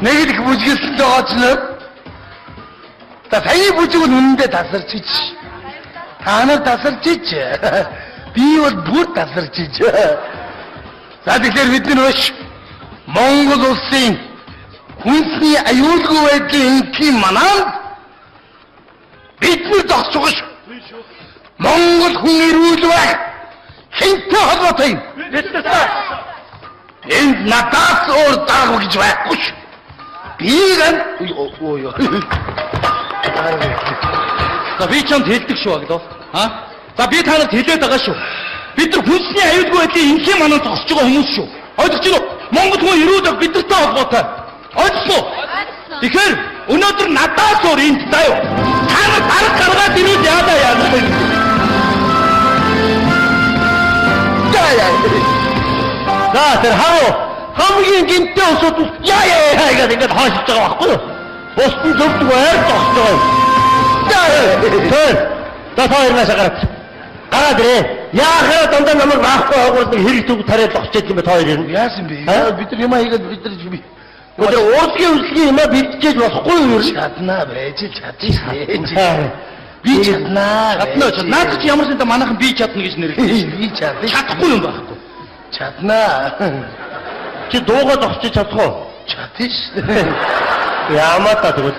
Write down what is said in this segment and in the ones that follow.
Нэг л их бүжгэлсэн л байгаа ч нэ. За саяны бүжиг бол үнэндээ тасарч ич. Та нар тасарч ич. Би бол бүр тасарч ич. За тэгэхээр бид нар биш Монгол улсын хүнсний аюулгүй байдлын энхийн манаанд бидний зогсож Монгол хүн эрүүл байх хэнтэй холбоотой юм. Энд надаас өөр дарга гэж байхгүй ш. Би гэн өө ёо. За би чамд хэлдэг шүү аглоо. А? За би та нарт хэлээд байгаа шүү. Бид нар хүнсний аюулгүй байдлын энхийн мананд зогсож байгаа хүмүүс шүү. Ойлгож байна уу? Монгол хүн эрүүл байх бидэртэй холбоотой. Ойлгосон уу? Тэгэхээр өнөөдөр надаас өөр энд заа юу. Та нар дарга гаргаад ирвэл яалаа яалаа. За яа. За тэр хав хамгийн гинтэй усууд нь яа яа яа гэдэг ингээд хойшилж байгаа байхгүй юу? Бусд нь зөвдөг ойр зогсож байгаа юм. За. Тэр. За та хоёр наашаа гараад. Гараад ирээ. Яахаа дандаа намайг байхгүй хаагуул нэг хэрэг төг тариад зогсож юм бэ та хоёр юм. Яасан бэ? А? Бид нар юм хийгээд бид нар би Өдөр урлагийн үйлчлэгийн юмаа бэлтжиж болохгүй юу ер нь? чаднаа байж л чадна. Би чаднаа. Чадна уу? Наадах чи ямар ч юм да манайхан би чадна гэж нэрлэдэг шүү. Би чадна. Чадахгүй юм байхгүй. Чаднаа. Чи дуугаа зогсож чадах уу? Чадна шүү дээ. Ямаа та тэгвэл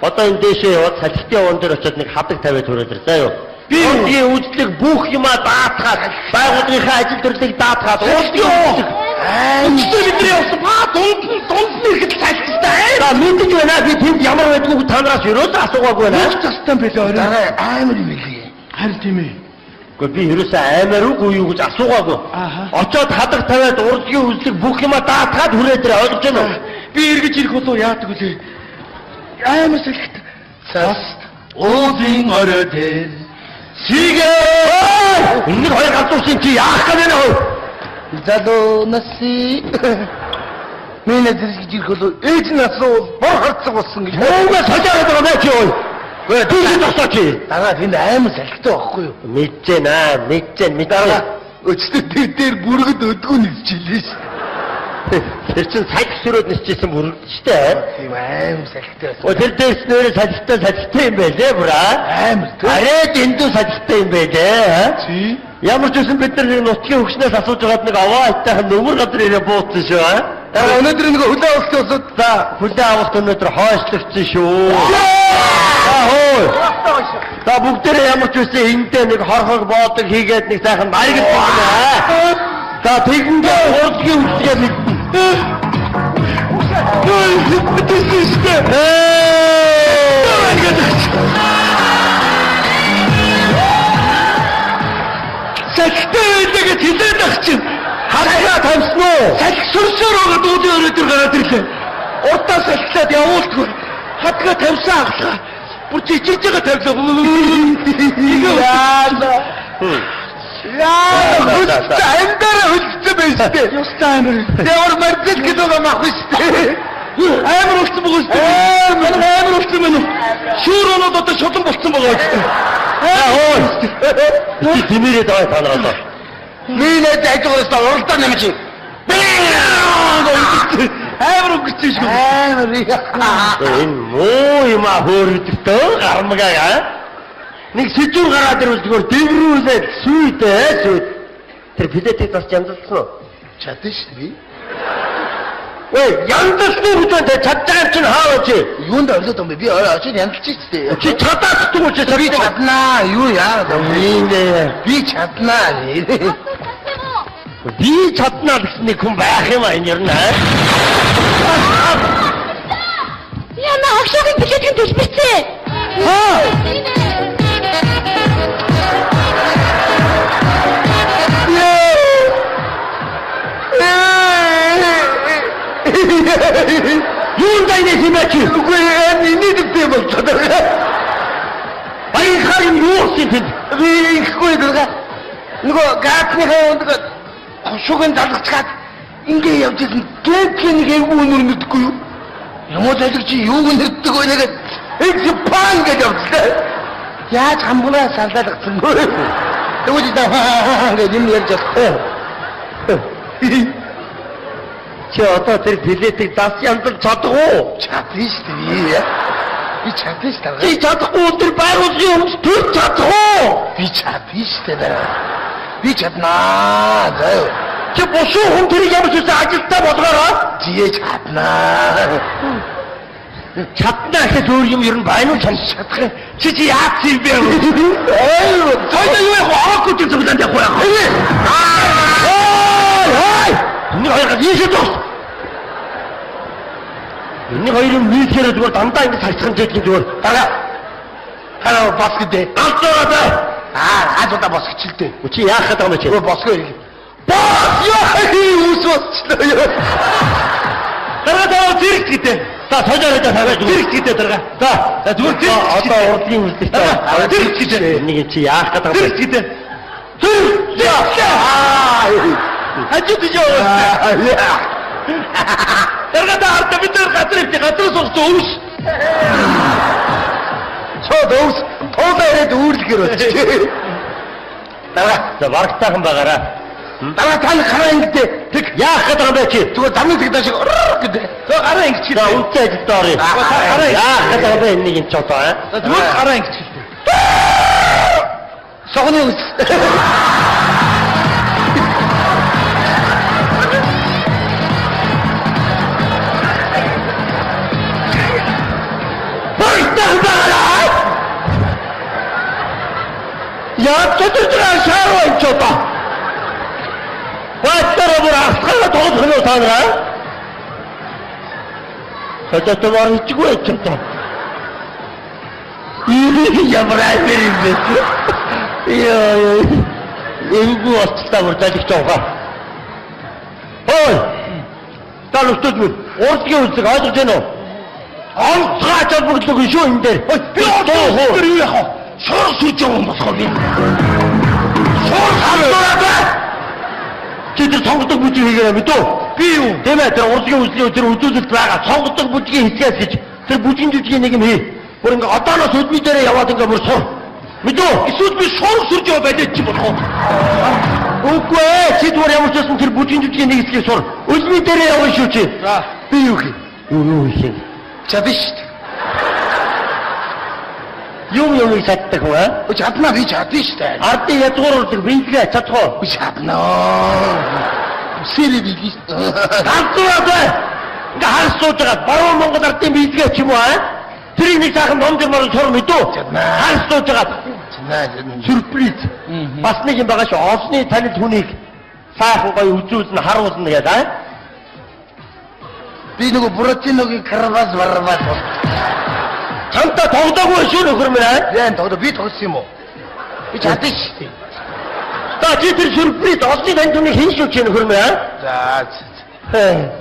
одоо энэ дээшээ яваад салхитын яван дээр очиод нэг хадаг тавиад хүрээд ир. За юу. Би- урлагийн үйлчлэг бүх юмаа даатгаад байгууллагынхаа ажил төрлийг даатгаад урлагийн үйлчлэг Өчигдөр бидний явсан ба дунд нь дунд нь ирэхэд салхистай. За мэдэж байна би тэнд ямар байдгүйг та нараас ерөөсөө асуугаагүй байна. Юу ч застан бэлээ орой. Дараа амар юм билий. Харин тийм ээ. Гэхдээ би ерөөсөө аймаар үгүй юу гэж асуугаагүй. Ааха. Очоод хадаг тавиад урлагийн үйлчлэг бүх юмаа даатгаад хүрээд ир ойлгож байна уу? Би эргэж ирэх болов яадаг вүлээ? Амар салхит. Цас уулын орой дээр Сигээ! Нэг хоёр галзуусан чи яах гэж байна вэ? залуу наси. Миний зэрэг ирэх болов ээж нь асуувал бор харцаг болсон гэж. Муугаа солиороод байгаа мэ чи ой. Гүй Би зогсоо чи. Дараа тэнд амар салхитай байхгүй юу? Мэдэж наа, мэдэж мэдээ. Дараа өчтөр тэр дээр бүргэд өдгөө нисчихлээ шүү дээ. Тэр чин цаг сөрөөд нисчихсэн бүргэд штэ. Тийм амар салхитай байсан. О тэр дээрс нэрээ салхитай салхитай юм байлээ бүраа. Амар тийм. Арай дэндүү салхитай юм байлээ. Тий. Ямар ч үсэн бид нар нэг нутгийн хөгшнөөс асууж байгаад нэг овоо айтайхан нүмер газар ирээ бууцсан шүү. Аа. Дараа өнөөдөр нэг хөлөө авалт усууд За хүлээ авах өнөөдөр хойшлогдсон шүү. За хөө. За бүгдээрээ ямар ч үсэн эндээ нэг хорхог боодог хийгээд нэг сайхан баярлж байна. За тэгэндээ урдгийн үйлчлэгээ мэднэ. Мэдсэн шүү дээ. Салхитай байлаа гэж хэлээд ах чинь. Хагасаа тавьсан уу? Салхи сөрсөөр байгаа дүүдийн өрөө дээр гараад ирлээ. Урдаа салхилаад явуулдгүй. Хатгаа тавьсан ахлаа. Бүр чичирж байгаа тавилаа. Яа. Яа. Амьдараа хөлдсөн байж шүү дээ. Ёстой амар. Ямар мэрдэл гэдэг байгаа махгүй шүү дээ. Амар болсон байгаа шүү дээ. Амар амар болсон байна уу? Шүүр оноод одоо шулан болцсон байгаа шүү дээ. За хөө. Чи тэмээрээ давай та нар одоо. Миний ажигаас уралдаа нэмж. Амар өнгөрсөн шүү. Амар. Энэ муу юм а хөөрөдөгтөө гармгаа. Нэг сэжүүр гараад ирвэл зүгээр дэврүүлээд сүйдээ сүйд. Тэр билетийг засч янзалсан уу? Чадна шүү дээ. Ой, янзалсан уу гэж байна те чадж байгаа юм чинь хаава чи? Юунд орлоод юм бэ? Би очиж янзалж шүү дээ. Чи чадаад дгүй чи Би чаднаа. Юу яа. Энэ Би чаднаа. би чаднаа гэсэн нэг хүн байх юм а энэ ер нь аа. Яна агшаагийн билетийн төлбөрцөө. Аа. Юун дайны хэмээ чи? Үгүй энэ нэгтэй болчиход байгаа. Баянхаар юм юу болсон тэнд? Би ихгүй дурга. Нөгөө гаацныхаа нөгөө шугын залгацгаад ингээ явж исэн гэнтхэн нэг эвгүй өнөр мэдгүй юу? Юм уу залгич юуг нэрдэг вэ нэгэд эц пан гэж явцлаа. Яаж хамгунаа салдаалгацсан бөө. Тэгвэл та гэж юм ярьж болохгүй. Чи одоо тэр билетийг зас янзлж чадах уу? Чадна шүү дээ. Би чадна шүү дээ. Чи чадахгүй тэр байгууллагын хүмүүс тэр чадах уу? Би чадна шүү дээ. Би чаднаа. За юу. Чи бушуу хүн тэрийг ямар ч үсэн ажилтаа болгоорой. Зие чаднаа. Чаднаа гэхээс өөр юм ер нь байна уу чам чадах юм. Чи чи яац юм бэ? Ой, Хоёул юу яах вэ? Орохгүй чинь цуглаанд явах уу яах вэ? Ой, ой! Энийг хоёр гал ийшээ зогс. Энийг хоёрын нийлэхээр зүгээр дандаа ингэ сагсхан жийдэх зүгээр. Дараа. Дараа бос гэдэг. Галзуураа бай. Аа, аз удаа бос хичэлтэй. Чи яах гэдэг юм бэ чи? Өө босгоо ирэх. Бос яа, ус босчлоо ёо. Дарга таа зэрэг гэдэг. За сожоо та тавиад Зэрэг гэдэг дарга. За, За зүгээр зэрэг одоо урдын үзлэгтэй. Дарга, зэрэг гэдэг. Энийг чи яах гэдэг юм бэ? Зэрэг гэдэг. Зэрэг. Аа. Хажууд тийж яваа. Дарга та ард бид нар газар ивч газар суугч өвс. Шууд өвс туулаа ирээд үүрлэхэр болчих. Дараа. За барагтаахан байгаараа. Дараа та гараа ингэдэ. Тэг яах гэдэг юм бэ чи? Зүгээр замын зэг дашиг гэдэг. За гараа ингэчих. За үнтэй ажилдаа оръё. Гараа Яах гэдэг юм бэ энийг юм ч одоо аа? За зүгээр гараа ингэчих. Согны ус. Барагтаахан байгаараа. Яа төдөрж шааруу юм ч одоо. Баттар бүр асхаа тоглох юм уу та нараа? Сожотомор хийчихгүй ч одоо. Ийм ямар амир юм бэ? Йоо ёо. Эвгүй болчихлаа бүр залгич явах. Ой! Та нүстүүд минь урдгийн үзлэг ойлгож байна уу? Онцгой ач холбогдлог шүү энэ дээр. Би одоо дээр юу яах вэ? Шуурга сүрж явах юм болохоор би. Шуурга бай. Чи тэр сонгодог бүжиг хийгээрэй мэдүү? Би юу? Тийм ээ, тэр урдгийн үзлийн тэр үзүүлэлт байгаа. Сонгодог бүжгийн хэсгээс гэж тэр бүжгин жүжигийн нэг юм хий. Бүр ингээ одооноос өдмий дээрээ яваад ингээ бүр сур. Мэдүү? Эсвэл би шуурга сүрж яваа байлаа чи болох уу? Үгүй ээ, чи зүгээр ямар ч байсан тэр бүжгин жүжигийн нэг хэсгийг сур. Өдмий дээрээ явна шүү чи. За. Би юу хий? Юу хийх юм? Чадна шүү дээ. Юм юмыг чаддаг хүн аа? Өө чаднаа би чадна шүү дээ. Ардын язгуур урдаг биелгээ чадах уу? Би чаднаа. Үсээрээ биелээ шүү дээ. Галзуураа бай. Ингээ харс сууж байгаа баруун Монгол ардын биелгээ ч юм уу аа? Тэрийг нэг сайхан ном журмаар сур мэдүү? Чаднаа. Харс сууж байгаа Чаднаа. чаднаа. сюрприз. Бас нэг юм байгаа шүү. Олсны танил хүнийг сайхан гоё үзүүлнэ, харуулна гэдэг аа? Би нөгөө Буратиногийн Карабас Барабас. Чамтай тоглоогүй шүү нөхөр минь аа? Яа тоглоо би тоглосон юм уу? Би чадна шүү дээ. За чи тэр сюрприз олсны танил хүнийг хэн шүү чи нөхөр минь аа? За Хэ.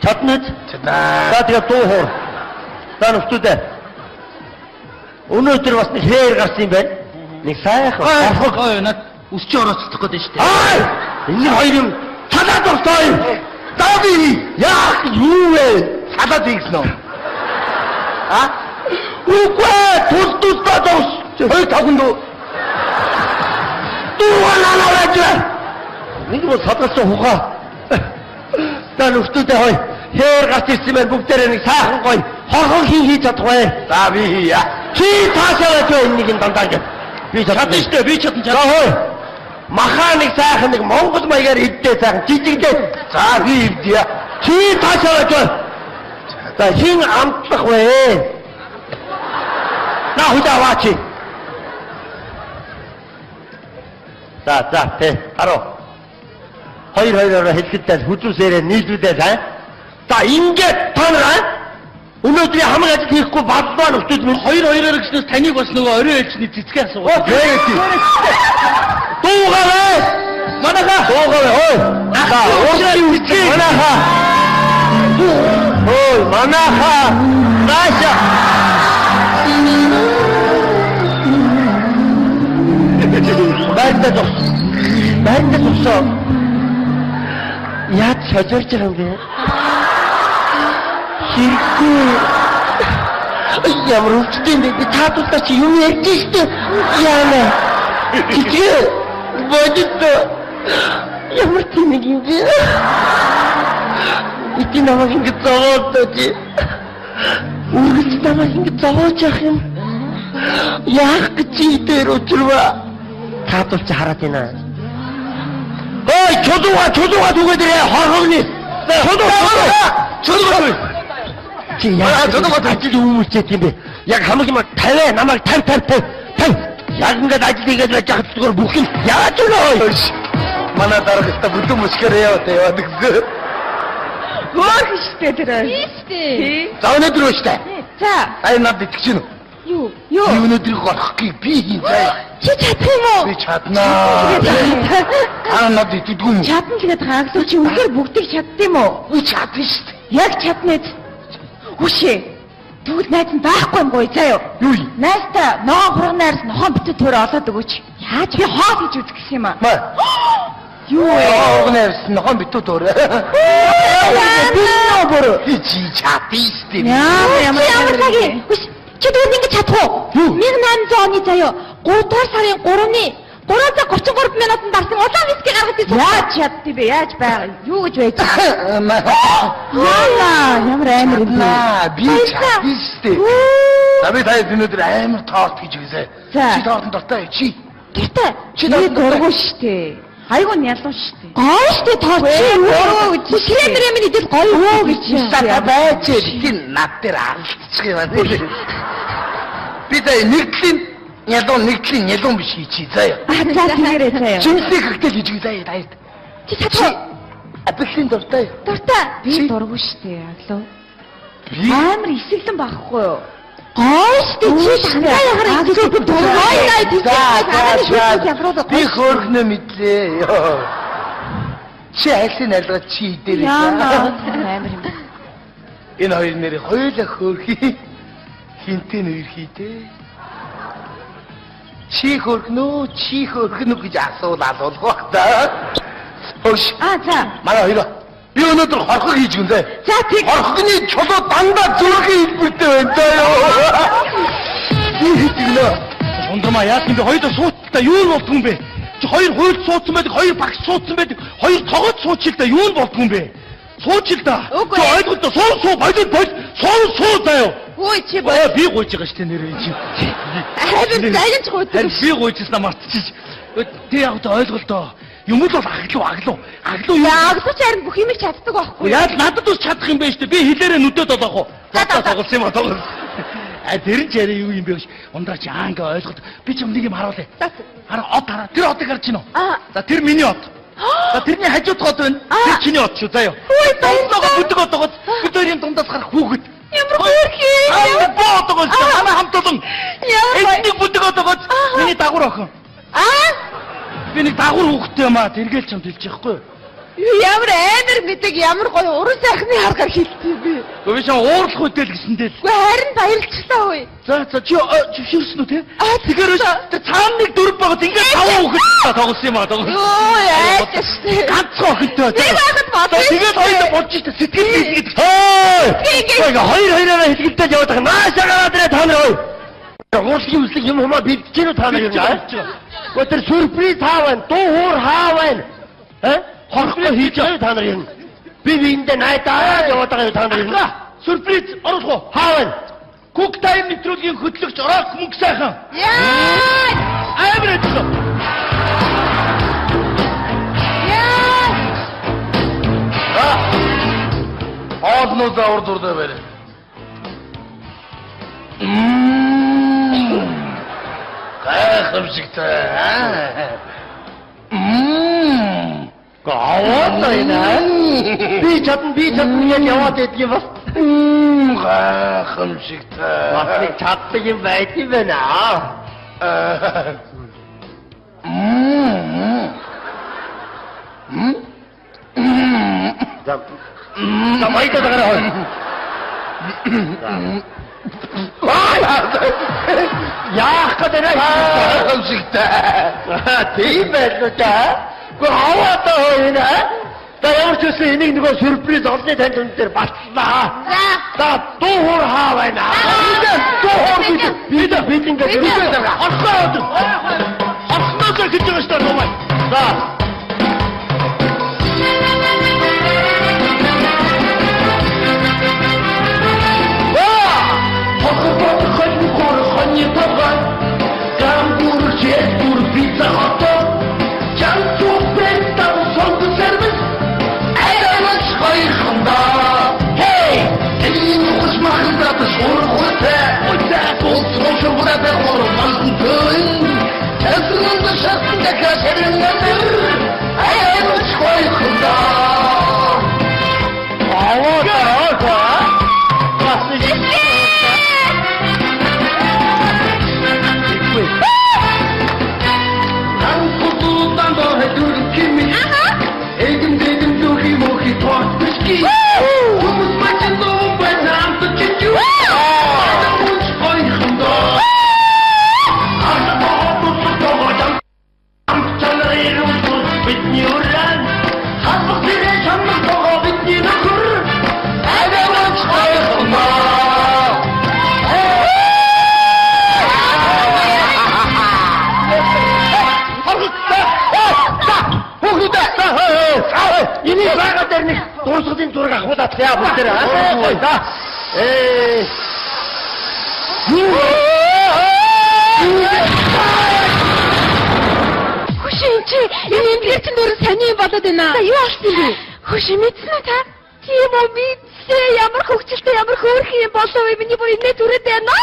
Чадна үү? чаднаа. За тэгээ дуу хуур. За нөхдүүдээ. Өнөөдөр бас нэг хээр гарсан юм байна. Нэг сайхан Ой, ой, над өсч орооцох гэдэг шүү дээ. Ай! Энэ хоёр юм цалаад дуртай юм. За би яах юу вэ? Салаад хийгсэн үү? А? Үгүй тус тусдаа дурс. Хоёр тавхан дүү. Дуугаа байж. Нэг бол садарсан ухаа. За нөхдүүдээ хой. Хээр гарч ирсэн байна бүгдээрээ нэг сайхан гоё хорхон хин хийж чадах вэ? За би хийя. Чи цаашаа байж энэ нэг юм дандаа ингэ. Би Чадна шүү дээ. Би чадна За чадна. хой. Махаа нэг сайхан нэг Монгол маягаар иддээ сайхан жижигдээ. За би ивдъя. Чи цаашаа байж. За хин амтлах вэ? На хүлээ аваа чи. За за тэ харуу. Хоёр хоёроор хэлэхдээ хүзүүсээрээ нийлүүлээд аа. За ингээд та нар аа, өнөөдрийн хамаг ажил хийхгүй боллоо нөхдүүд минь. Хоёр хоёроор гэснээс таныг бас нөгөө орой ээлжний цэцгээ асуугаа. Тэгээд Дуугараа. Манайха Дуугараа ой. За урдын үсгийг манайха. Ой манайха. Наашаа. Байртаа зогс. Байртаа зогсоо. Яаж сожорж байгаа юм бэ? Хэрэггүй. Ямар өвчтэй юм бэ? Би таатуултаа чи юм ярьж штэ. Яана. Чичээ. Бодит. Ямар тэнэг юм бэ? Ити намайг ингэ зовоодоо чи. Үргэлж намайг ингэ зовоож явах юм. Яах гэж дээр учирва. Таатул чи хараад байна. Ой, чулууга чулууга түгээд ирээ хорхогны. Чулуу Чулуу. Чи яа чулууга ажил хүмүүлчээд юм бэ? Яг хамаг юм 50 намайг 50 50 50 50. Яг ингээд ажил хийгээд байж хахад зүгээр бүх юм яаж өгөө? Манай дарга өстө бүдүүн мөчгөр яваад яваад гэсэн. Хөөх штэ тэр. Тийштэй. Тий. За өнөөдөр үү штэ. За. Ай надад итгэж гинүү. Юу? Юу? Би өнөөдөр горхохыг би хийн заяа. Чи чадах юм уу? Би чаднаа. Та надад итгэдэггүй юм уу? Чадна л гэдэг хаагсуу чи үнэхээр бүгдийг чадд юм уу? Би чадна штэ. Яг чадна эз. Хүшээ. Тэгвэл найз нь байхгүй юм гоё заяа. Юу юм? Найзтай ногоон хурганы арьс нохоон битүү төрөө олоод өгөөч. Яаж би хоол хийж үзэх гэсэн юм аа. Маа. Юу вэ? Оогны арьс ногоон битүү төөр. Би нөө бүр. Би чи чадна штэ. Яа Ямар ямар ямар цагийн? Хүш чи тэгвэл ингэж чадах уу? Юу? 1800 оны заяа 3 дугаар сарын 3-ны 3 цаг 33 минутанд дарсан улаан виски гаргаж ирсэн. Яаж чадд юм бэ? Яаж байгаа? Юу гэж байж? Маа. Яа ямар амар юм бэ? Наа би чадна штэ. За би танд өнөөдөр амар торт гэж өгсэй. За. Чи тортон дуртай юу? Чи. Дуртай. Чи Би торт дургу штэ. Айгу нялуу штэ. Гоё штэ торт чи. Дургу гэж Крем штэ. мрэм идэл гоё Юу гэж За та байж би над дээр алдчих юм аа. Би за нэг төрлийн нялуун нэг төрлийн нялуун биш хийчи заяа. А за тэгэрэй заяа. Жимсний коктейл хийж өгье заяа таяд. Чи чадах уу? Апельсин дуртай юу? Дуртай. Би дургу штэ. Аглуу. Би Амар исгэлэн байхгүй юу? Гоё штэ чи дандаа яхаар Аглуу би дургу. Гоё най тийч. За, Агааны за, шүтэн явраад би хөөрхнөө мэдлээ. Йоо. Чи айлын айлгаа чи идэрээ. Яа амар юм. Энэ хоёр нэрийг хоёулаа хөөрхий. Хинтээ нэрхий дээ. Чи хөөрхнөө, чи хөөрхнөө гэж асуул алуулах бах та. Хөөш. А за. Манай хоёроо. Би өнөөдөр хорхог хийж гэн зэ. За тэг. Хорхогны чулуу дандаа зүрхийн хэлбэртэй байна заа ёо. Би хийж гэнэ. Ундрмаа яах юм бэ? Хоёулаа сууцтай юу нь болдгүй юм бэ? Чи хоёр хуйлд суудсан байдаг, хоёр багш суудсан байдаг, хоёр тогоод сууч л да юу нь болдгүй юм бэ? Сууч л да. Үгүй. Чи ойлголтоо суу суу болоод бол суу суу заяо. Хөөе чи Оо би гуйж байгаа шүү дээ нэрээ чи. Харин загинч гуйдаг. Харин би гуйжснаа мартчих. Тэ яг та ойлголтоо. Юм л бол аглуу аглуу. Аглуу юу? Аглууч харин бүх юмыг чаддаг байхгүй. Яаж надад бас чадах юм бэ шүү дээ. Би хэлээрээ нүдэд олоох уу? За, за, за. Тоглосон юм а тоглосон. А тэр нь ч яриа юу юм бэ? Ундраа чи аа ингээ ойлголт. Би ч юм нэг юм харуулъя. За. Хараа од хараа. Тэр одыг харж гинөө. Аа. За тэр миний од. За тэрний хажууд хот байна. Тэр чиний од шүү заяа. Хөөе, баярлалаа. Бүдэг од байгаа. Бид хоёрын дундаас гарах хүүхэд. Ямар хөөрхий. Аа боо од байгаа. Манай хамт олон. Ямар гоё. Эдний бүдэг од байгаа. Миний дагвар охин. Аа Би нэг дагвар хүүхэдтэй юм аа. Тэргээл чамд хэлж яахгүй юу? Ямар амар мэдэг ямар гоё уран сайхны харгаар хэлдэг юм бэ? Гэхдээ би чам уурлах үедээ л гэсэндээ л. Үгүй харин баярлцлаа хөөе. За за чи зөвшөөрсөн үү те? Аа, Тэгэхээр тэр цаана нэг дөрв байгаа ингээд таван хүүхэд тоглосон юм аа тоглосон. Йоо яаж штэ. Ганцхан охинтой. Нэг байхад болно. Тэгээд хоёулаа болж штэ сэтгэл зүйн гэдэг. Хөөе! Ингээ. Ингээ хоёр хоёроо хэлгэлдээд яваад байгаа. Наашаа гараад ирээ та нар ой. Урлагийн үслэг юм хумаа бэлдэж гинүү та нар юм аа? Гэхдээ тэр сюрприз хаа байна? Дуу хуур хаа байна? Э? Хорхоо хийж байгаа та нар юм. Би биэндээ найдаад яваад байгаа юм та нар юм. Сюрприз оруулах уу? Хаа байна? Cook Time нэвтрүүлгийн хөтлөгч Орок мөнгө сайхан. Яа! Амар ажиллаа. Яа! Хоолнуудаа урд урдаа барь. Гайхамшигтай. Мм. Аваад байна. Би чадна, би чадна гэж яваад байдгийг бас. Мм, гайхамшигтай. Бас нэг чаддаг юм байт юм байна. Мм. Мм. За. За майда дагараа хой. Яах гэдэг вэ? Гайхамшигтай. Тийм байлаа та. Гэхдээ аваад энэ. За ямар ч үсэн энийг нөгөө сюрприз олны танд үн дээр батлаа. За. За дуу хуур хаа байна. Дуу хуур бид бид ингээд Бид. Хорхоо өдөр. Хорхноос эхэлж байгаа шүү дээ нумай. За. Давхуулаад яа бүгдээрээ. За. Ээ. Хөш энэ чи энэ эндгээр чинь дөрөв сони юм болоод байна. За юу болсон юм бэ? Хөш мэдсэн үү та? Тийм үү мэдсэн. Ямар хөвгчлээ ямар хөөрхөн юм болов вэ? Миний бүр инээ түрээд байна.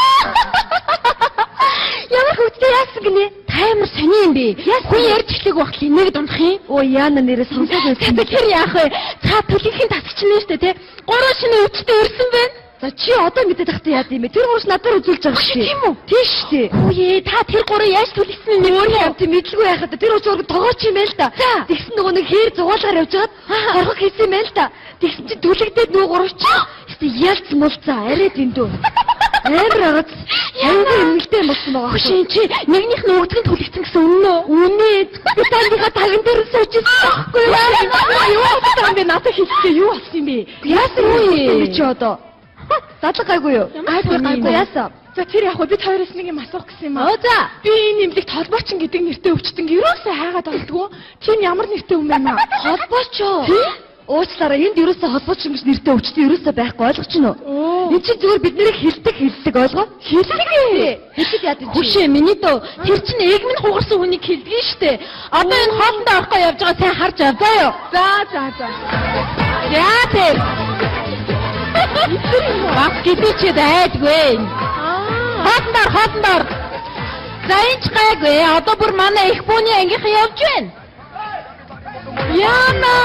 Ямар хөвгчлээ яасан гинэ? Та ямар сони юм бэ? Хүн ярьж эхлэх багт нэг дунах юм. Оо яана нэрээ сонсоод байсан. Тэр яах вэ? Цаа төлөнхийн тасагч нэ штэ тэ. Гурван шинэ өвчтөй ирсэн байна. За чи одоо мэдээд тахтай яад юм бэ? Тэр гурш надаар үзүүлж байгаа шүү дээ. Тийм үү? Тийм шүү дээ. Хүүе та тэр гурыг яаж төлөсөн юм бэ? Өөр юм тийм мэдлгүй яхад тэр уч ураг тогооч юм байл та. Тэгсэн нөгөө нэг хээр зугаалгаар явж хагаад хорхог хийсэн юм байл та. Тэгсэн чи түлэгдээд нөгөө гурав чи өстө ялц мулцаа арай дэндүү. Амар агац. Амар эмнэлтэй болсон байгаа. Хөш энэ чи нэгнийх нь өгдөг нь түлэгдсэн гэсэн үнэн үү? Үнэ. Би тааныхаа таган дээр суучсан байхгүй юу? Юу болсон юм бэ? Надад хэлчихээ юу болсон юм бэ? Яасан юм бэ чи одоо? Задлаг гайгүй юу? Гайгүй гайгүй яасан? За тэр яг бид хоёроос нэг юм асуух гэсэн юм аа. За. Би энэ имлэгт холбоочин гэдэг нэртэй өвчтөн ерөөсөө хайгаад олдгоо. Тийм ямар нэртэй юм бэ маа? Холбооч юу? Уучлаарай энд ерөөсөө холбоочин гэж нэртэй өвчтөн ерөөсөө байхгүй ойлгож байна уу? Энд чинь зүгээр бид нарыг хилдэг хилдэг ойлгоо. Хилдэг ээ. Хилдэг яад юм чи? Хүшээ миний дөө тэр чинь эгмэн хугарсан хүнийг хилдэг штэ. Одоо энэ хоолндоо орохгүй явж байгаа сайн харж ав заа юу? За за за. За тэр. Бас гэлээчээд айдгүй. Хоолндоо хоолндоо. За энэ ч гайгүй. Одоо бүр манай их бууны ангийнхан явж байна. Яна!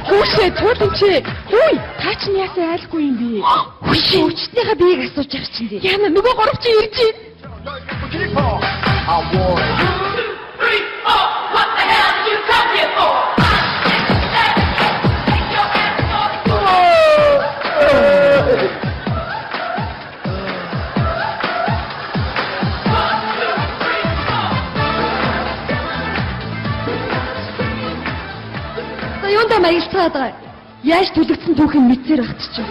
Хүүшээ цуулын чи. Хүй, та чинь яасан айлгүй юм бэ? Хүүшээ өвчтнийхээ биеийг асууж явах чинь дээ. Яна нөгөө гурав чи ирж байна. I want 2, 3, 4 What the hell did you come here for? За юундаа маягилцаад байгаа. Яаж түлэгдсэн түүхийг мэдсээр багт чи.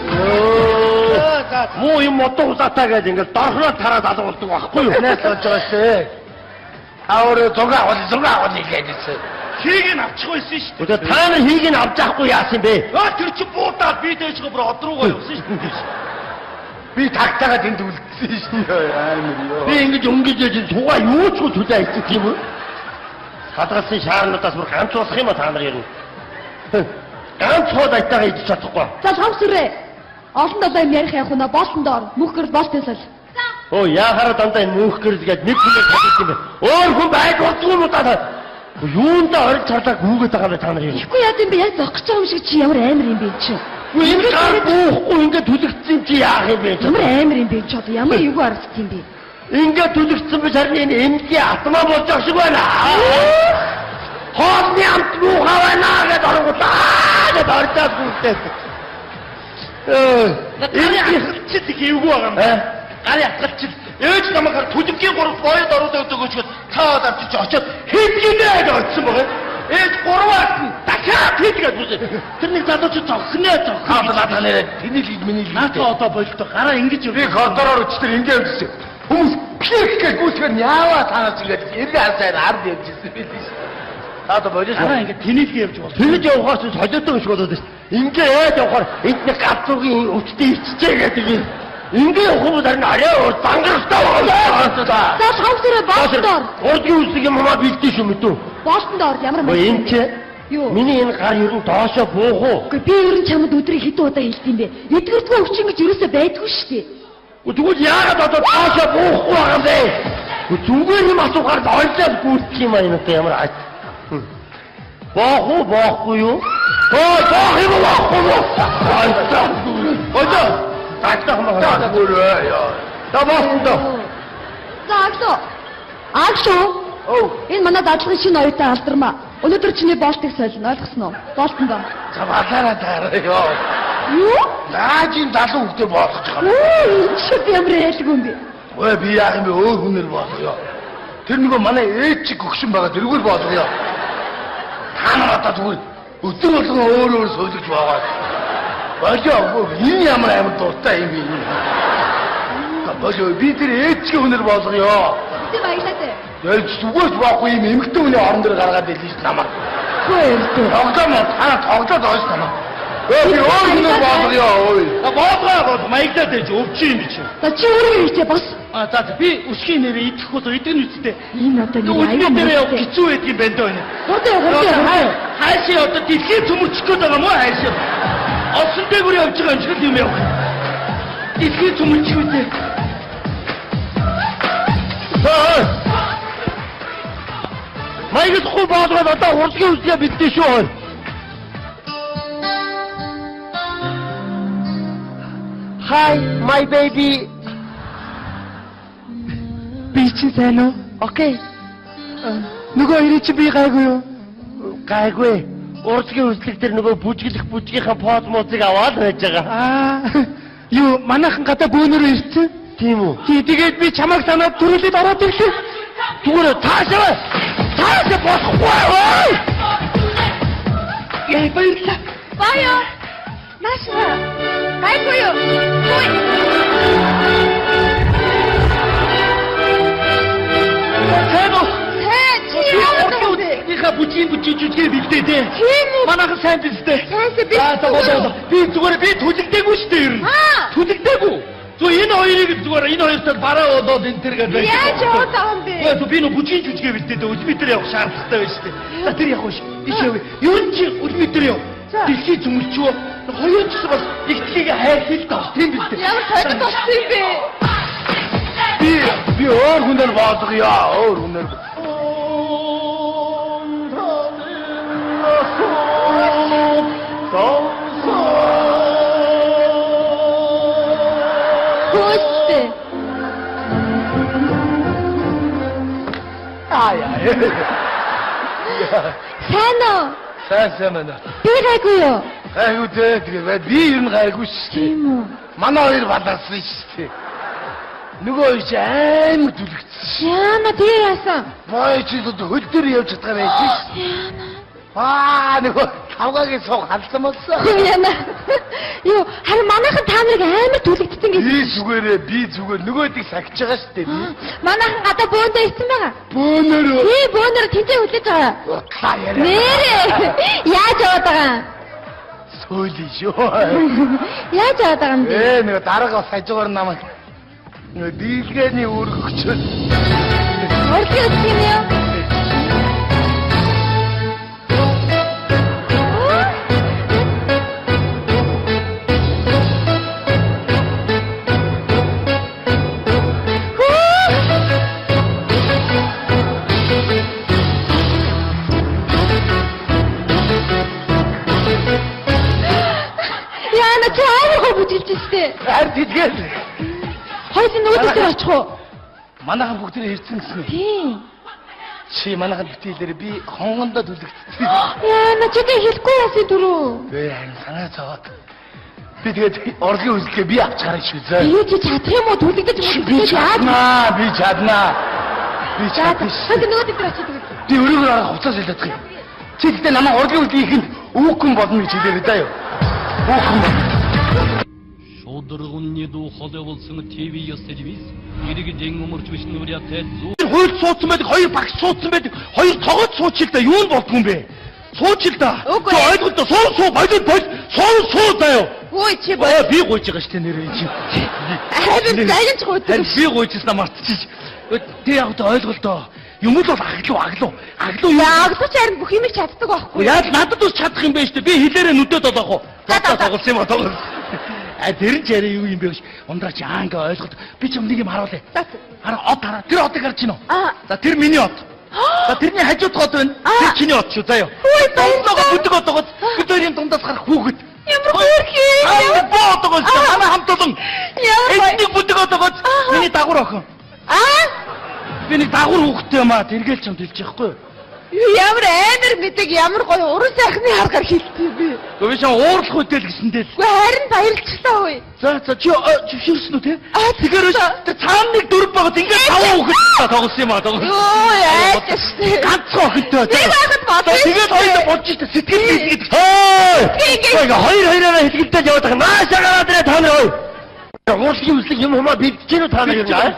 Муу юм модон усаатай гэж ингээл дорхноо тараад алга болдог байхгүй юу? Танаас болж байгаа шүү. Та өөрөө зураг авах, зураг авах гэж хэлсэн. Хийг нь авчих байсан шүү дээ. Та нар хийг нь авч авахгүй яасан бэ? Аа тэр чи буудаад би дээшгээ бүр од руугаа явсан шүү дээ. Би тагтаагаа тэнд үлдсэн шүү дээ. Амар ёо. Би ингэж өнгөж яж тугаа юу ч төлөө айчих юм уу? Хадгалсан шаарнуудаас бүр ганц болох юм а та нар ер нь. Ганц хол айтайгаа идэж чадахгүй. За лхамсүрээ. Олон долоо юм ярих явах уу? Болтонд ор. Мөнх гэрэл болтын сол. Өө яхаараа дандаа энэ мөнх гэрэл гээд нэг хүнээр чаддаг юм бэ? Өөр хүн байж болдгүй юм уу та? Юундаа орж чарлаа гүгээд байгаа юм бэ та нар юм? Ихгүй яад юм бэ? Яг зогсож байгаа юм шиг чи ямар амар юм бэ чи? Үгүй энэ гар буухгүй ингээд түлэгдсэн юм чи яах юм бэ? Ямар амар юм бэ чи одоо ямар эвгүй харагдсан юм бэ? Ингээд түлэгдсэн биш харин энэ эмнэлгийн атмаа болж байгаа шиг байна. Хоолны амт муухай байна гэж оронгуулаа гэж оржаад гүйлтэй. Энэ хатгалчил их эвгүй байгаа юм. Гарын хатгалчил ээж намайг түлэнгийн гурав боёд оруулаад өгөөчгөл цаад авчиж очиод хийдгийнэ гэж очсон байгаа. Ээж гурваас нь дахиад хийдгээд бүсэ. Тэр нэг залуу чи зогсноо зогсно. Хаалгаа нэрээ тэний л миний л. Наадаа одоо болтой гараа ингэж би коридороор өчтөр ингэ явжсэн. Хүмүүс пих гэж гүйлгээр яваа танаас ингэж эргээ харсаар ард явжсэн байл ш. Та одоо болиш. Гараа ингэ тэнийдгээ явж болно. Тэгж явахаас солиотой юм шиг болоод байна. Ингээ яаж явахаар энд нэг галзуугийн өвчтөй иччихээ гэдэг юм. Ингээ явах юм бол харин арай өөр зангаралтай байгаа. За лхамсүрээ болтонд ор. Урдгийн үсэг юм хамаа бэлдэн шүү мэдүү. Болтонд ор ямар Өө энэ чи Юу? Миний энэ гар ер нь доошоо буух уу? Үгүй би ер нь чамд өдрийн хэдэн удаа хэлдэг юм бэ? Эдгэрдгүй өвчин гэж ерөөсөө байдгүй шүү дээ. Тэгвэл яагаад одоо доошоо буухгүй байгаа юм бэ? Зүгээр юм асуухаар ойлоод гүйцэх юм аа энэ одоо ямар ач. Боох уу, боохгүй юу? Өө, боох юм уу, боохгүй юу? Ойлоо. Ойлоо. Тагтах маа. За боосон доо. За аглуу. Аглуу. Өө. Энэ манай дадлагын шинэ оюутан алдармаа. Өнөөдөр чиний болтыг солино, ойлгосон уу? Болтон доо. За балаараа таараа ёо. Юу? Наажийн залуу хүүхдээ болгож байгаа юм. Үу, энэ чи ямар айлгүй юм бэ? Өө би яах юм бэ? Өөр хүнээр болгоё. Тэр нөгөө манай ээж чиг өгшин байгаа тэрүүгээр болгоё. Та нар одоо зүгээр өдөр болгон өөр өөр суулгаж байгаа. Болио энэ ямар амар дуртай юм бэ? Болио би тэр ээж чиг хүнээр болгоё. Тэ баярлалаа тэ. Яаж зүгөөс боохгүй юм эмэгтэй хүний орон дээр гаргаад ирлээ ш намайг. Хөө эрдээ. Тоглоом та тоглоод байгаа ш намайг. Би өөр хүнээр боолгоё ой. Боолгоо бол маяглаад байж өвчин юм чи. За чи өөрөө хийчээ бос. А за би өсгийн нэрээ идэх бол идэх нь үсттэй. Энэ одоо нэг аюу дээр явах хэцүү байдаг юм байна даа энэ. Хурдан хурдан. Хайшаа одоо дэлхийн цөмөрчих гээд байгаа мó хайшаа. Олсон дээгүүр явж байгаа юм шиг л юм явах. Дэлхийн цөмөрчих үедээ. Маяглахгүй боолгоод одоо урлагийн үзлээ бэлдээ шүү. Hi my baby. Би чинь сайн уу? Окей. Нөгөө хоёрын чи би гайгүй юу? Гайгүй. Урлагийн үзлэг дээр нөгөө бүжиглэх бүжгийнхаа поз музыг аваад байж байгаа. Аа. Юу манайхан гадаа бөөнөрөө ирсэн? Тийм үү? Тий, тэгээд би чамайг санаад төрүүлээд ороод ирлээ. Зүгээр цаашаа. Цаашаа болохгүй. Ой! Яа баярлалаа. Баяа. Наашаа. Гайгүй юу? Хүй. Сайн уу? Тэ чи яагаад вэ? Ихэ бүжгийн бүжиг жүжигээ бэлдээ дээ. Тийм үү? Манайхан сайн биз дээ. Сайнсаа би За за болоо. Би зүгээр би түлэгдээгүй шүү дээ ер нь. Аа. Түлэгдээгүй. Зүг энэ хоёрыг зүгээр энэ хоёртой бараа болоод энэ төр гэдэг. Яаж яваад байгаа юм бэ? Үгүй би нөө бүжгийн жүжигээ бэлдээ дээ. Үлмий дээр явах шаардлагатай байж тээ. За тэр явах биш. Иш яв. Ер нь чи үлмий дээр яв. Дэлхий зүмэлчөө. Хоёр ч гэсэн бас их дэлхийг хайрлаа л даа. Тийм биз дээ. Ямар сонир болсон юм бэ? Би өөр хүнээр боолгоё. Өөр хүнээр. Хөөстэй. Аа яа. Сайн уу? Сайн сайн байна. Би гайгүй юу? Гайгүй дээ. Тэгээ би ер нь гайгүй шүү дээ. Тийм үү? Манай хоёр баларсан шүү дээ. Нөгөө хоёр чи амар түлэгдсэн. Яна тэгээ яасан? Бой чи хөл дээр явж чадгаар байж шүү. Яна. Аа нөгөө тавгагийн сууг халсан болсон. Яна. Юу харин манайхан та нарыг амар түлэгдсэн гэж. Би зүгээрээ би зүгээр нөгөөдийг сахиж байгаа шүү дээ. Манайхан гадаа бөөндөө ирсэн байгаа. Бөөнөрөө. Тий бөөнөр тэнцээ хүлээж байгаа. Утлаа яриа. Нэрээ. Яаж яваад байгаа юм? Сөүлий шүү. Яаж яваад байгаа юм бэ? Нөгөө дарга бас хажуугаар намайг нөгөө дийлгээний үүргэгчөөс. Урлагийн үзэх юм юу? Яна чи амар гоо бүжиглж штэ. Харин тэдгээр Хоёул нөгөө дээр очих уу? Манайхан бүгд нэр ирсэн гэсэн үү? Тийм. Чи манайхан битгий хэлээрээ би хонгондоо түлэгдсэн. Яна чи тэг хэлэхгүй яасан дөрөв. Бэ харин санаа зовоод. Би тэгээд орлогын үзлэгээ би авч гарах шүү зөө. Тэгээ чи чадах юм уу? Түлэгдэж Би чаднаа, би чаднаа. Би чадна. Хант нөгөө дээр очиж тэгээд. Би өрөөгөр харах хуцаас хэлээд байгаа юм. Чи гэхдээ намайг орлогын үзлэгийн ихэнд үүхэн болно гэж хэлээрэй заа юу. Үүхэн болно. Шударгын дуу хоолой болсон ТV телевиз иргэдийн өмөрч нүрятэй зүү Хууль суудсан байдаг, хоёр багш суудсан байдаг, хоёр тогоод сууч л да юу нь болдгүй юм бэ? Сууч л да. Үгүй. Чи ойлголт суу суу болоод бол суу суу заяа. Хүй чи бол. Оо би гуйж байгаа шүү дээ нэрээ чи. Харин загинч гуйдаг. Харин би гуйжснаа мартчих. Тэ яг тэ ойлголтоо. Юм л бол аглуу аглуу. Аглуу юм. Аглууч харин бүх юмыг чаддаг байхгүй. Яаж надад бас чадах юм бэ шүү дээ. Би хэлээрээ нүдэд олоох уу? За, за, за. Тоглосон юм а тоглосон. А тэр нь ч яриа юу юм бэ гэж. Ундраа чи аа ингээ ойлголт. Би ч юм нэг юм харуулъя. За, за. Хараа од хараа. Тэр одыг харж гинөө. Аа. За тэр миний од. За тэрний хажууд гот байна. Тэр чиний од шүү заяа. Хүй, баярлалаа. Бүдэг од байгаа. Бид хоёрын дундаас гарах хүүхэд. Ямар хөөрхий. Аа боо од байгаа шүү. Манай хамт олон. Ямар гоё. Эдний бүдэг од байгаа. Миний дагвар охин. Аа. Би нэг дагвар хүүхэдтэй юм аа. Тэргээл чамд хэлж яахгүй юу? Ямар амар мэдэг ямар гоё уран сайхны харгаар хэлтий би. Гэхдээ би чам уурлах үедээ л гэсэндээ л. Үгүй харин баярлалаа хүй. За за чи зөвшөөрсөн үү те? Аа, Тэгэхээр тэр цаана нэг дөрв байгаа ингээд таван хүүхэд тоглосон юм аа тоглосон. Йоо яаж штэ. Ганцхан охинтой. Нэг байхад бодсон. Тэгээд хоёулаа бодож штэ сэтгэл зүйн гэдэг. Хөөе! Ингээ. Ингээ хоёр хоёроо хэлгэлдээд яваад байгаа. Наашаа гараад ирээ та нар ой. Урлагийн үзлэг юм хумаа бэлдэж гэнэ үү та нар юм аа?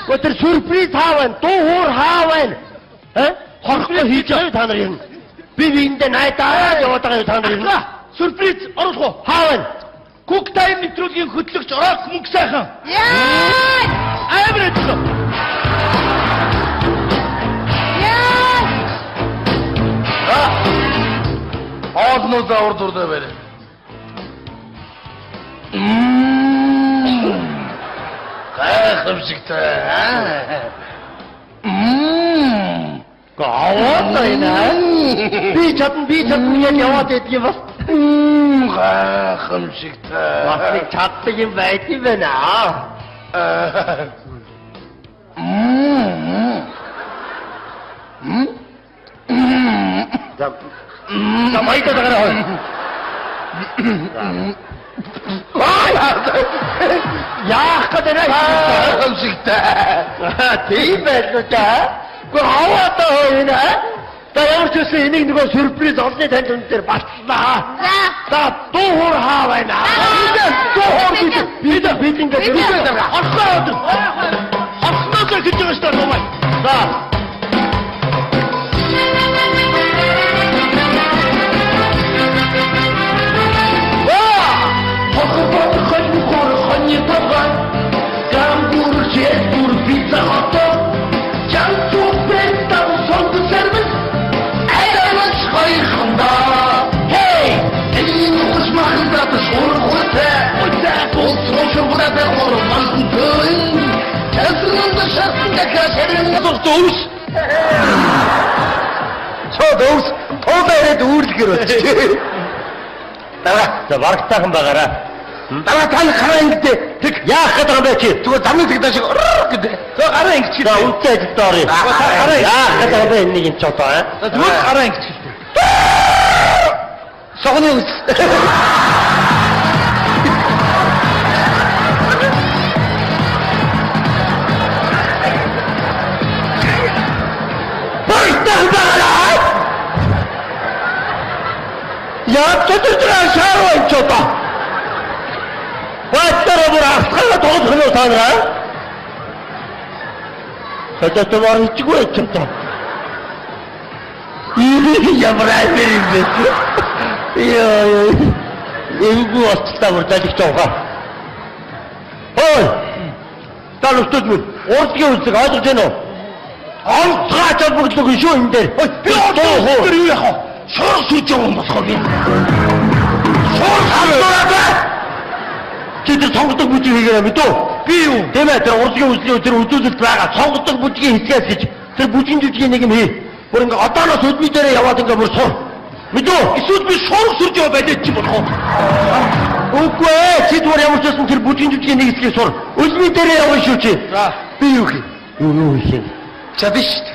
Гэхдээ тэр сюрприз хаа байна? Дуу хуур хаа байна? Э? Хорхгүй хийж байгаа юу та нар юм? Би биэндээ найдаа яваад байгаа юу та нар юм? Сюрприз оруулах уу? Хаа байна? Cook Time нэвтрүүлгийн хөтлөгч Рок мөнгө сайхан. Яа! Амар ажиллаа. Яа! Хоолнуудаа урд урдаа барь. Гайхамшигтай. Аваад байна. Би чадна, би чадна гэж яваад идэх юм бас. Гайхамшигтай. Бас нэг чаддаг юм байт юм байна. За. За майта дагараа хой. Яах гэдэг вэ? Гайхамшигтай. Тийм байлаа та. Гэхдээ аваад байна. За ямар ч байсан энийг нөгөө сюрприз олонний танд хүн дээр батлаа. За. За дуу хуур хаа байна. Дуу хуур бид бид ингээд Бид. Орхоо өдөр. Орхноос эхэлж байгаа шүү дээ нумай. За. Өвс. Чод өвс. Туулаа ирээд үүрлэхэр болчих. Дараа. За барагтаахан байгаараа. Дараа та гараа ингэдэ. Тэг яах гэдэг юм бэ чи? Зүгээр замын зэг даашиг гэдэг. За гараа ингэчих. За үнтэй ажилд оръё. Гараа Яах гэдэг юм бэ энэ юм ч одоо аа? За зүгээр гараа ингэчих. Согны өвс. Барагтаахан байгаараа. Яа төдөрч шааруу юм ч одоо. Баттар бүр асгагаа тоглох нь та нараа. Содотомор хийчихгүй ч одоо. Ямар амир юм бэ? Яа. Эвгүй болчихлаа бүр залгич явах. Ой. Та нүстүүд мөн урдгийн үзэг ойлгож байна уу? Онцгой ач холбогдлог шүү энэ дээр. Би одоо дээр юу яах вэ? Шуурга сүрж явах юм болохоор би. Шуурга бай. Чи тэр сонгодог бүжиг хийгээрэй мэдүү? Би юу? Тийм ээ, тэр урдгийн үзлийн тэр үзүүлэлт байгаа. Сонгодог бүжгийн хэсгээс гэж тэр бүжгийн жүжигийн нэг юм хий. Бүр ингээ одооноос өдний дээрээ яваад ингээ бүр сур. Мэдүү? Эсвэл би шуурга сүрж яваа байлаа чи болох уу? Үгүй ээ, чи зүгээр ямар ч байсан тэр бүжгийн жүжигийн нэг хэсгийг сур. Өдний дээрээ явна шүү чи. За. Би юу хий? Юу хийх юм? Чадна шүү дээ.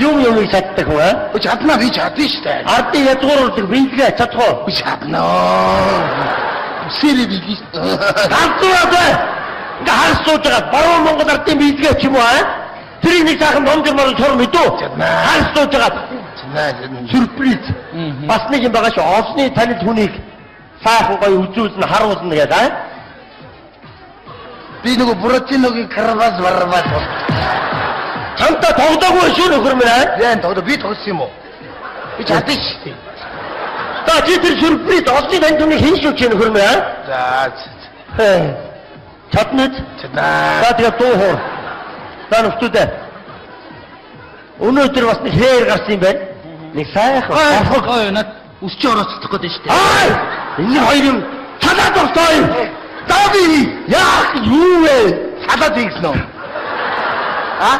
Юм юмыг чаддаг хүн аа? Өө чаднаа би чадна шүү дээ. Ардын язгуур биелгээ чадах уу? Би чаднаа. Үсээрээ биелээ шүү дээ. Ганцаараа бай. Ингээ харс сууж байгаа баруун Монгол ардын биелгээ ч юм уу аа? Тэрийг нэг сайхан номжир морон сур мэдүү? Чаднаа. Харс сууж байгаа Чаднаа. чаднаа. сюрприз. Бас нэг юм байгаа шүү. Олсны танил хүнийг сайхан гоё үзүүлнэ, харуулна гэдэг аа? Би нөгөө Буратиногийн карвас варвас. Чамтай тоглоогүй шүү нөхөр минь аа? Яа тоглоо би тоглосон юм уу? Би чадна шүү дээ. За чи тэр сюрприз олсны танил хүнийг хэн шүү чи нөхөр минь аа? За Хэ. Чадна үү? чаднаа. За тэгээ дуу хуур. За нөхдүүдээ. Өнөөдөр бас нэг хээр гарсан юм байна. Нэг сайхан Ой, ой, над өсч орооцох гэдэг шүү дээ. Ай! Энэ хоёр юм цалаад ортой. За би яах юу вэ? Салаад хийгсэн үү? А?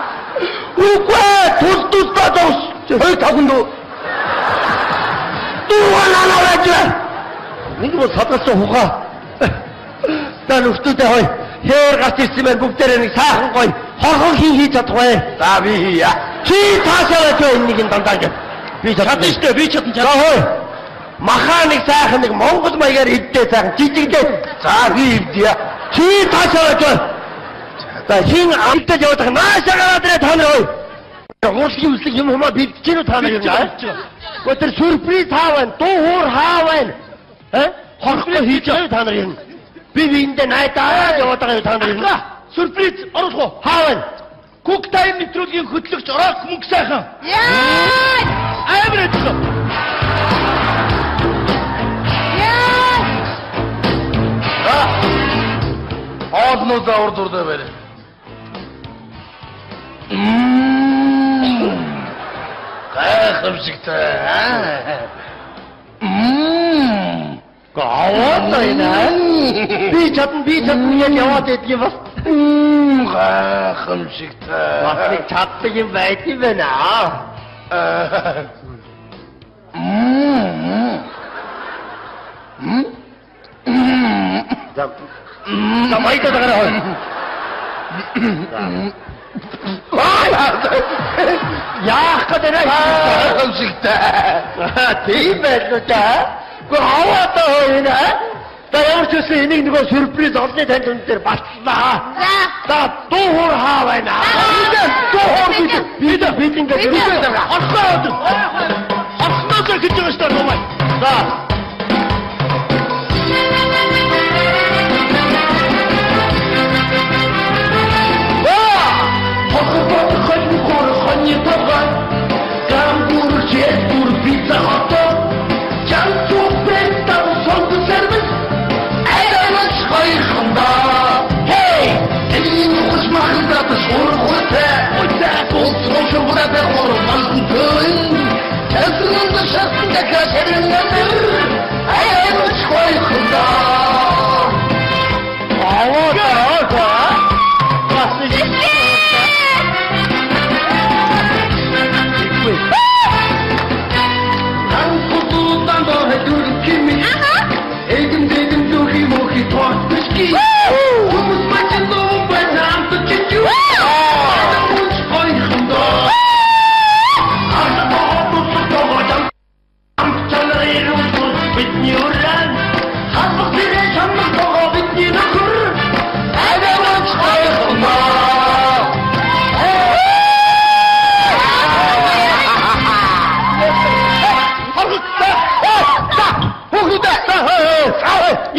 Үгүй тус тусдаа дус. Хоёр тавхан дүү. Дуугаа байж. Нэг бол садарсан ухаа. За нөхдүүдээ хой. Хээр гарч ирсэн байна бүгдээрээ нэг сайхан гоё хорхон хин хийж чадах вэ? За би хийя. Чи цаашаа байж энэ нэг юм дандаа ингэ. Би Чадна чадна шүү дээ. Би чадна За чадна. хой. Махаа нэг сайхан нэг Монгол маягаар иддээ сайхан жижигдээ. За би ивдъя. Чи цаашаа байж. За хин амтад яваад байгаа. Наашаа гараад ирээ та нар хой. Урлагийн үслэг юм хумаа бэлдэж гинүү та нар юм аа. Гэхдээ тэр сюрприз хаа байна? Дуу хуур хаа байна? Э? Хорхон хийж байгаа та нар юм. Би биэндээ найдаад яваад байгаа юм та нар юм. Сюрприз оруулах уу? Хаа байна? Cook Time нэвтрүүлгийн хөтлөгч Рок мөнгө сайхан. Яа! Амар ажиллаа. Хоолноо за урд урдаа барь. Гайхамшигтай. Аваад байна. Би чадна, би чадна гэж яваад идэх юм бас. Гайхамшигтай. Бас нэг чаддаг юм байт юм байна. За. За майда дагараа хой. Яах гэдэг вэ? Гайхамшигтай. Тийм байлаа та. Гэхдээ аваад байна. За ямар ч үсэн энийг нөгөө сюрприз олны танд үн дээр батлаа. За дуу хуур хаа байна. Дуу хуур бид бид ингээд Хорхоо. Хорхноос гэж байгаа шүү дээ нумай. За.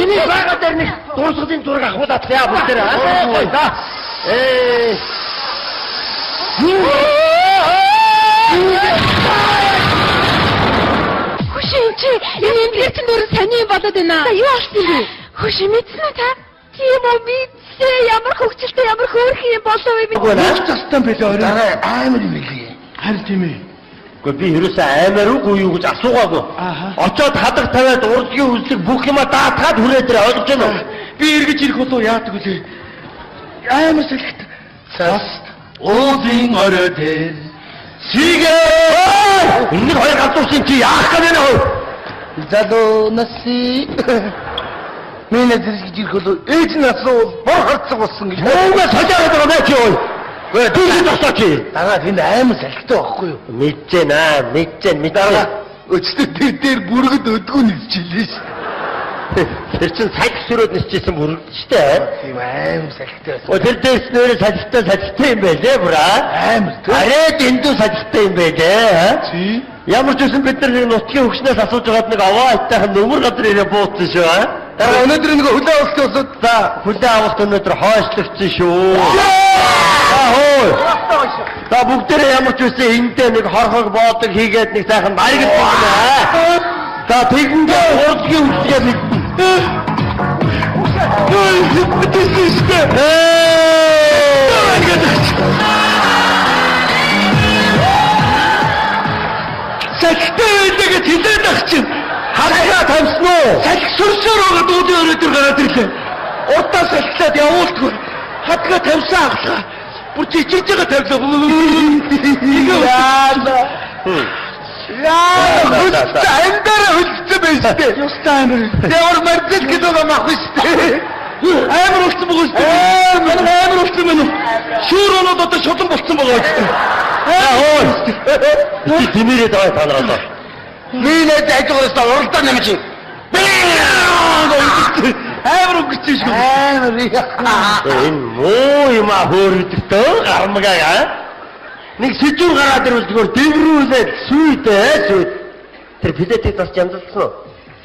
Энийг байгаа дээр нэг дуусгалын зураг авахулаад яа бүгд дээр. За. Ээ. Хөш энэ чи энэ эндгээр чинь дөрөв сони юм болоод байна. За юу болсон юм бэ? Хөш мэдсэн үү та? Тийм үү мэдсэн. Ямар хөгжилтэй ямар хөөрхөн юм болов вэ? Юу ч застан бэлээ орой. Дараа амар юм билээ. Харин тийм ээ. Гэхдээ би ерөөсөө аймаар үгүй юу гэж асуугаагүй. Очоод хадаг тавиад урдгийн үзлэг бүх юма даатгаад хүрээ дээр ойлгож байна уу? Би эргэж ирэх болов яадаг вүлээ? Амар сэлэгт. Цас уулын орой дээр Сигээ! Энэ хоёр галзуусан чи яах гэж байна вэ? Залуу наси. Миний зэрэг ирэх болов ээж нь асуувал бор харцаг болсон гэж. Муугаа сожоод байгаа мэ чи ой. Гэ би зогсоо чи. Дараа тэнд амар салхитай байхгүй юу? Мэдэж наа, мэдэж мэдээ. Өчтөр тэр дээр бүргэд өдгөө нисчихлээ шүү. Тэр чин цаг сөрөөд нисчихсэн бүргэд шүү дээ. Тийм амар салхитай байсан. О тэр дээрс нэрээ салхитай салхитай юм байлээ бүраа. Амар тий. Арай дэндүү салхитай юм байлээ. Тий. Ямар ч үсэн бид нар нэг нутгийн хөгшнөөс асууж байгаад нэг аваа айтайхан нөмөр газар ирээ бууцсан шүү. Дараа өнөөдөр нэг хүлээ авалт болоод За хүлээ авалт өнөөдөр хойшлогдсон шүү. За хөө. За бүгдээрээ ямар ч үсэн эндээ нэг хорхог боодог хийгээд нэг сайхан баярлаж байна. За тэгэндээ урдгийн үлдгээ мэднэ. Мэдсэн шүү дээ. Салхитай байлаа гэж хэлээд ах чинь. Харахаа тавьсан уу? Салхи сөрсөөр байгаа дуудын өрөө дээр гараад ирлээ. Урдаа салхилаад явуулдгүй. Хатгаа тавьсан ахлаа. Бүр жижиг жигээ тавилаа. Яана. Яа, амьдараа хөлдсөн байж тээ. Ёстой амар. Ямар мэрдэл гэдэг юм ах шүү дээ. Амар болсон байгаа шүү дээ. Амар амар болсон байна. Шүүр оноод одоо шулан болцсон байгаа шүү дээ. Аа хөө. Чи тэмээрээ даваа та нар одоо. Миний ажиг өстө уралдаа нэмж. Амар өнгөрсөн шүү. Амар. Энэ муу юм а хөөрөдөгтөө гармгаа. Нэг сэжүүр гараад ирвэл зүгээр дэврүүлээд сүйдээ сүйд. Тэр филетийг бас янзалсан уу?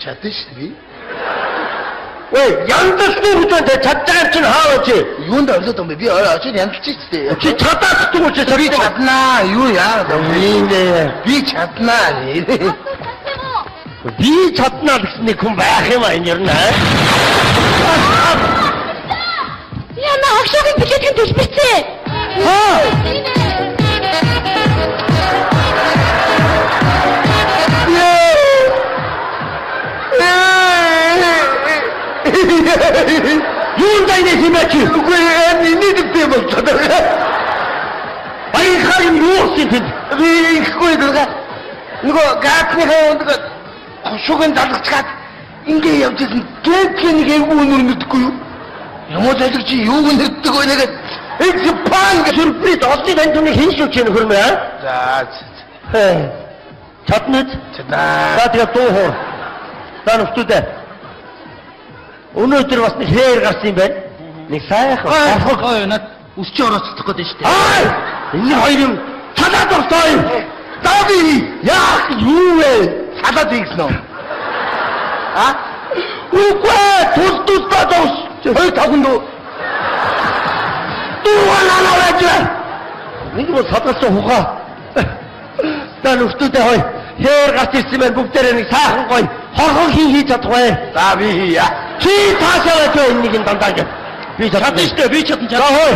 Чадсан шүү дээ. Ой, янзалсан гэж байна. Чадж байгаа юм чинь хаа вэ чи? Юунд ойлоод юм бэ? Би очиж янзалж шүү дээ. Чи чадаад ч чи Би чаднаа. Юу яа? Нэ. Би чаднаа. Би чаднаа гэсэн нэг хүн байх юм а энэ ер нь. Яа Манай агшаагийн билетийн төлбөрцээ. Юун дайны хэмээ чи? Үгүй энэ нэг би болчиход байгаа. Баянхаар юм юу болсон тэнд? Би ихгүй дурга. Нөгөө гаатныхаа нөгөө шугын залгацгаад ингээ явж исэн. Гэнт нэг эвгүй өнөр мэдгүй юу? Юм уу залгич чи юуг нэгдэг вэ нэгэд Эц панг Сюрприз олны тань түнийг хэн шүүх чинь нөхөр мэ? За Чадна үү? чаднаа. За тэгээ дуу хуур. За нөхдүүдээ. Өнөөдөр бас нэг хээр гарсан юм байна. Нэг сайхан хорхог. Ой, над өсч орооцох гэдэг шүү дээ. Ай! Энэ хоёр юм цалаад ортой. За би Яах юу вэ? салаад ийгсэн үү? А? Үгүй тул тулдаа дус. Хоёр тавхан дүү. Дуугаа нанаа байж. Нэг бол садарсан ухаа. За нөхдүүдээ хой. Хээр гарч ирсэн байна. Бүгдээрээ нэг сайхан гоё хорхог хин хийж чадах вэ? За би хийя. Чи таашаа байж энэ нэг юм дандаа ингэ. Би Чадна чадна шүү дээ. Би чадна За чадна. хой.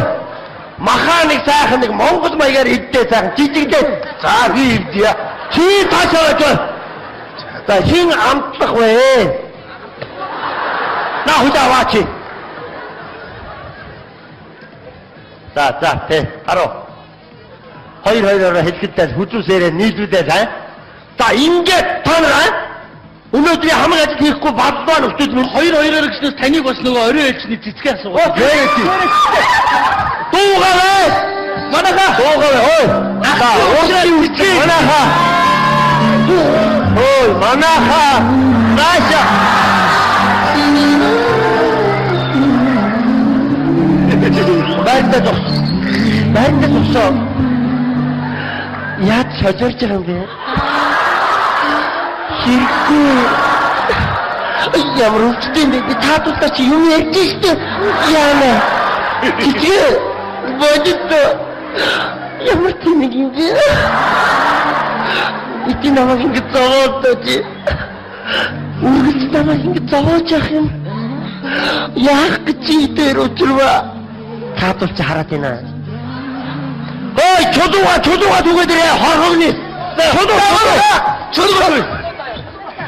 Махаа нэг сайхан нэг Монгол маягаар иддээ сайхан жижигдээ. За би ивдия. Чи таашаа байж. За хин амтлах вэ? На хүлээ аваа чи. За за тэ харуу. Хоёр хоёроор хэлэхдээ хүзүүсээрээ нийлүүлээд аа. За ингээд та нар аа, өнөөдрийн хамаг ажил хийхгүй бодлоо нөхдөд минь Хоёр хоёроор гэснээс таныг бас нөгөө орой ээлжний цэцгээ асуугаад. Дуугаа вэ? Манайха Дуугаа вэ? Ой. За урдын үчиг манайха. Ой, манайха. Наашаа. Байртаа зогс. Байртаа зогсоо. Яаж сожорж байгаа юм бэ? Хэрэггүй. Ямар өвчтэй юм бэ? Би таатуултаа чи юм ярьж штэ. Яана. Чичгээ. Бодит. Ямар тэнэг юм бэ? Ити намайг ингэ зовоод чи. Үргэлж намайг ингэ зовоож явах юм. Яах гэж дээр учирва. Таатуул чи хараад байна. Ой, чулууга чулууга түгээд ирээ хорхогны. Чулуу Чулуу.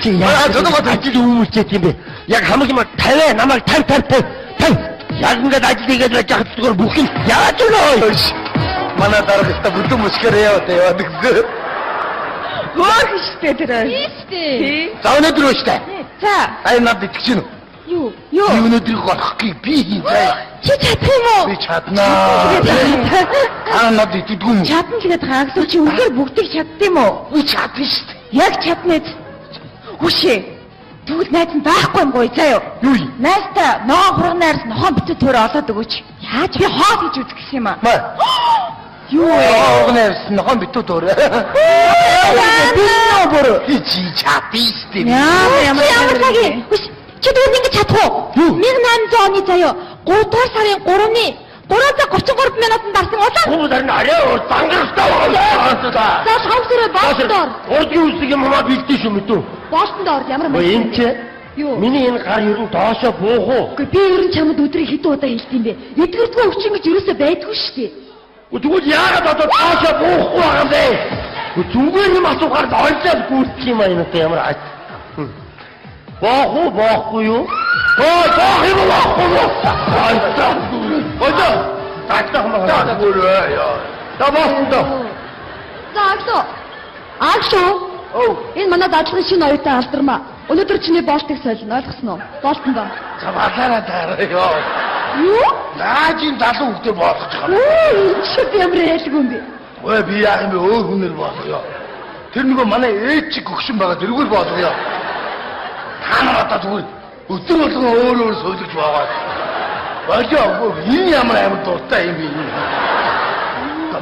Чи яа чулууга ажил хүмүүлчээд юм бэ? Яг хамаг юм 50 намайг 50 50 50 50. Яг ингээд ажил хийгээд байж хахад зүгээр бүх юм яаж өнөө? Манай дарга өстө бүдүүн мөчгөр яваад яваад гэсэн. Хөөх штэ тэр. Тийштэй. За өнөөдөр үү штэ. За. Ай надад итгэж гинүү. Юу? Юу? Би өнөөдрийг горхохгийг би хийн заяа. Чи чадах юм уу? Би чаднаа. Та надад итгэдэггүй юм уу? Чадна л гэдэг хаагсуу чи үнэхээр бүгдийг чадд юм уу? Би чадна штэ. Яг чадна эз. Хүшээ. Тэгвэл найз нь байхгүй юм гоё заяа. Юу юм? Найзтай ногоон хурганы арьс нохоон битүү төөрөө олоод өгөөч. Яаж би хоол хийж үзэх гэсэн юм аа. Маа. Юу вэ? Хурганы арьс нохоон битүү төөр. Би нөө бүр. Би чи чадна штэ. Яа Ямар ямар цагийн? Хүш чи тэгвэл ингэж чадах уу? 1800 оны заяа 3 дугаар сарын 3-ны 3 цаг 33 минутанд дарсан улаан. Хүмүүс харин арай зангартай байгаа. За шавсраа болтон доор. Урдгийн үсэг юм хамаа бэлдээ шүү мэдүү. Болтон доор ямар Өө энэ чи Юу? Миний энэ гар ер нь доошоо буух уу? Үгүй би ер нь чамд өдрийг хэдэн удаа хэлдэг юм бэ? Эдгэрдгүй өвчин гэж ерөөсөө байдгүй шүү дээ. Тэгвэл яагаад одоо доошоо буухгүй байгаа юм бэ? Зүгээр юм асуухаар ойлоо гүйцэх юм аа энэ одоо ямар ач. Боох уу, боохгүй юу? Ой, боох юм уу, боохгүй юу? Ойлоо. Бодоо. Тагтах маа. За бүрээ яа. За боосон доо. За агшоо. Агшоо. Оу. Энэ манай дадлагын шинэ оюутан алдармаа. Өнөөдөр чиний болтыг солино, ойлгосон уу? Болтон доо. За балаараа таараа ёо. Юу? Наажийн залуу хүүхдээ болгож байгаа. Үу, энэ чи ямар ялгүй юм бэ? Ой би яах юм бэ? Өөр хүнээр болгоё. Тэр нөгөө манай ээж чиг өгшин байгаа тэрүүгээр болгоё. Та нар одоо зүгээр өдөр болгон өөр өөр сөйлөж байгаа. Болио энэ ямар амар дуртай юм бэ?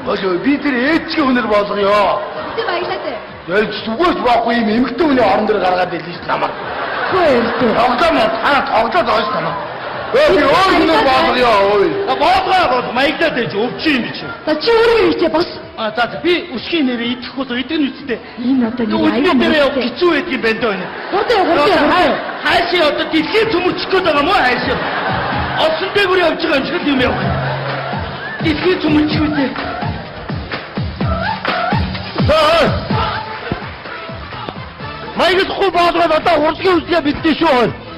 Болио би тэр ээж чиг хүнээр болгоё. Би баярлалаа дээ. Яаж зүгээр ч байхгүй юм эмэгтэй хүний орон дээр гаргаад ирлээ ш намаар. Үгүй ээ. Тоглоом та тоглоод байгаа ш намаа. Өө би өөр хүнээр болгоё ой. Боолгоо бол маяглаад байж өвчин юм би чи. За чи өөрөө хийчээ бос. А за би өсгийн нэрээ идэх бол идэх нь үсттэй. Энэ одоо нэг Өдний аяа дээр явах хэцүү байдаг юм байна даа энэ. Хурдан хурдан хурдан. Хайшаа одоо дэлхийн төмөрчих гээд байгаа мó хайшаа. Олсон дээгүүр явж байгаа юм шиг л юм явах. Дэлхийн цөмөлч үү? Маяглахгүй боолгоод одоо урлагийн үзлээ бэлдээ шүү.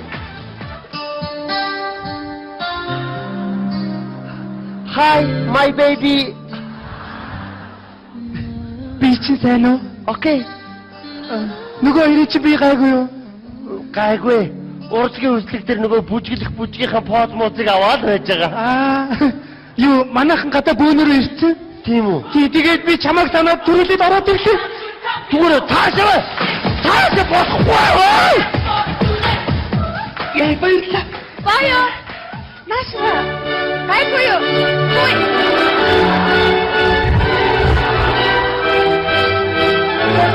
Hi my baby. Би чинь сайн уу? Окей. Нөгөө хоёрын чи би гайгүй юу? Гайгүй. Урлагийн үзлэг дээр нөгөө бүжиглэх бүжгийнхаа поз музыг аваад байж байгаа. Аа. Юу, манайхан гадаа бөөнөрөө ирсэн? Тийм үү? Тий, тэгээд би чамайг санаад төрүүлээд ороод ирлээ. Зүгээр таашаа. Таашаа болохгүй. Ой! Яа, баярлалаа. Баяа. Наашаа. Гайгүй юу? Хүй.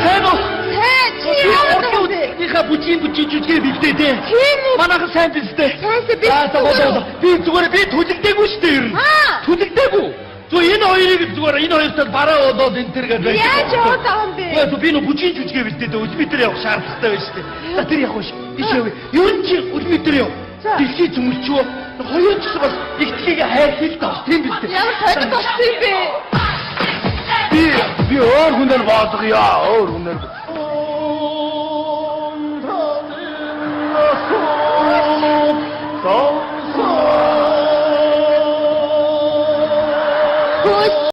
Сайн уу? Тэ чи яагаад вэ? Урлагийнхаа бүжгийн бүжгийн жүжигээ бэлдээ дээ. Тийм үү? Манайхан сайн биз дээ. Сайнсаа би За, за, болоо. Би зүгээр би түлэгдээгүй шүү дээ ер нь. Аа. Түлэгдээгүй. Зүг энэ хоёрыг зүгээр энэ хоёртой бараа болоод энэ төр гэдэг. Яаж яваад байгаа юм бэ? Яа, би нөө бүжгийн жүжигээ бэлдээ дээ. Үлмий дээр явах шаардлагатай байж шүү дээ. За тэр явах биш. Иш явъя. Ер нь чи үлмий дээр яв. Дэлхий зүмэлчөө. Хоёр ч гэсэн бас ихтгийг хайрлах л даа. Тийм биз дээ. Ямар сонир болсон юм бэ? Би өөр хүнээр боолгоё. Өөр хүнээр. Хөөс.